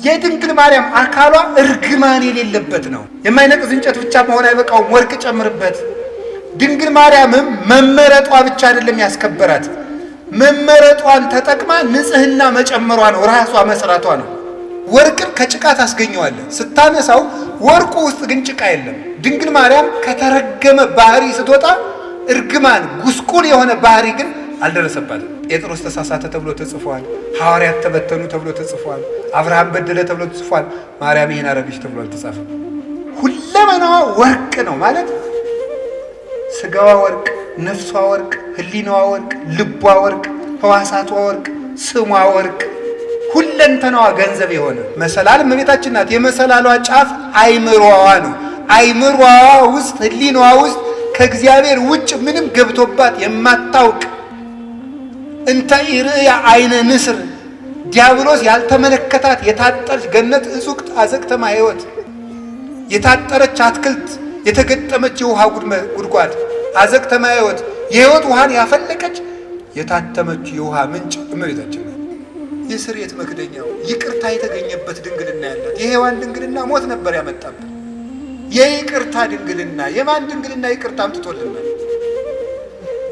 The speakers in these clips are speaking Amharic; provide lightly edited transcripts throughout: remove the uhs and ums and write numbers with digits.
የድንግል ማርያም አካሏ እርግማን የሌለበት ነው። የማይነቅዝ እንጨት ብቻ መሆን አይበቃውም፣ ወርቅ ጨምርበት። ድንግል ማርያምም መመረጧ ብቻ አይደለም ያስከበራት፣ መመረጧን ተጠቅማ ንጽህና መጨመሯ ነው፣ ራሷ መስራቷ ነው። ወርቅን ከጭቃ ታስገኘዋለህ። ስታነሳው ወርቁ ውስጥ ግን ጭቃ የለም። ድንግል ማርያም ከተረገመ ባህሪ ስትወጣ እርግማን ጉስቁል የሆነ ባህሪ ግን አልደረሰባትም። ጴጥሮስ ተሳሳተ ተብሎ ተጽፏል። ሐዋርያት ተበተኑ ተብሎ ተጽፏል። አብርሃም በደለ ተብሎ ተጽፏል። ማርያም ይሄን አረገች ተብሎ አልተጻፈም። ሁለመናዋ ወርቅ ነው ማለት ስጋዋ ወርቅ፣ ነፍሷ ወርቅ፣ ህሊናዋ ወርቅ፣ ልቧ ወርቅ፣ ህዋሳቷ ወርቅ፣ ስሟ ወርቅ፣ ሁለንተናዋ ገንዘብ የሆነ መሰላል እመቤታችን ናት። የመሰላሏ ጫፍ አይምሮዋ ነው። አይምሮዋ ውስጥ ህሊናዋ ውስጥ ከእግዚአብሔር ውጭ ምንም ገብቶባት የማታውቅ እንተ ኢርእያ አይነ ንስር ዲያብሎስ ያልተመለከታት የታጠረች ገነት እጹቅት አዘቅተ ሕይወት የታጠረች አትክልት የተገጠመች የውሃ ጉድጓድ አዘቅተ ሕይወት የሕይወት ውሃን ያፈለቀች የታተመች የውሃ ምንጭ እመቤታችን ናት። የስርየት መክደኛው ይቅርታ የተገኘበት ድንግልና ያላት የሔዋን ድንግልና ሞት ነበር ያመጣብን። የይቅርታ ድንግልና የማን ድንግልና ይቅርታ አምጥቶልናል?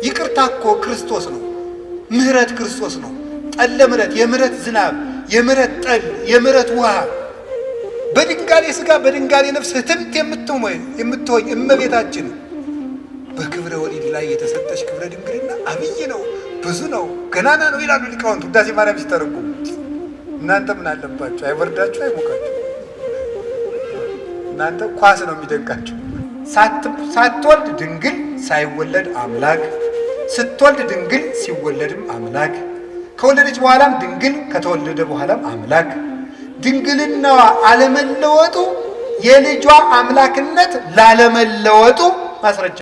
ይቅርታ እኮ ክርስቶስ ነው። ምህረት ክርስቶስ ነው። ጠለ ምሕረት፣ የምህረት ዝናብ፣ የምህረት ጠል፣ የምህረት ውሃ በድንጋሌ ሥጋ በድንጋሌ ነፍስ ህትምት የምትሆኝ እመቤታችን በክብረ ወሊድ ላይ የተሰጠች ክብረ ድንግልና አብይ ነው፣ ብዙ ነው፣ ገናና ነው ይላሉ ሊቃውንት ውዳሴ ማርያም ሲተረጉሙ። እናንተ ምን አለባችሁ? አይወርዳችሁ፣ አይሞቃችሁ። እናንተ ኳስ ነው የሚደንቃችሁ። ሳትወልድ ድንግል ሳይወለድ አምላክ፣ ስትወልድ ድንግል ሲወለድም አምላክ፣ ከወለደች በኋላም ድንግል ከተወለደ በኋላም አምላክ። ድንግልናዋ አለመለወጡ የልጇ አምላክነት ላለመለወጡ ማስረጃ።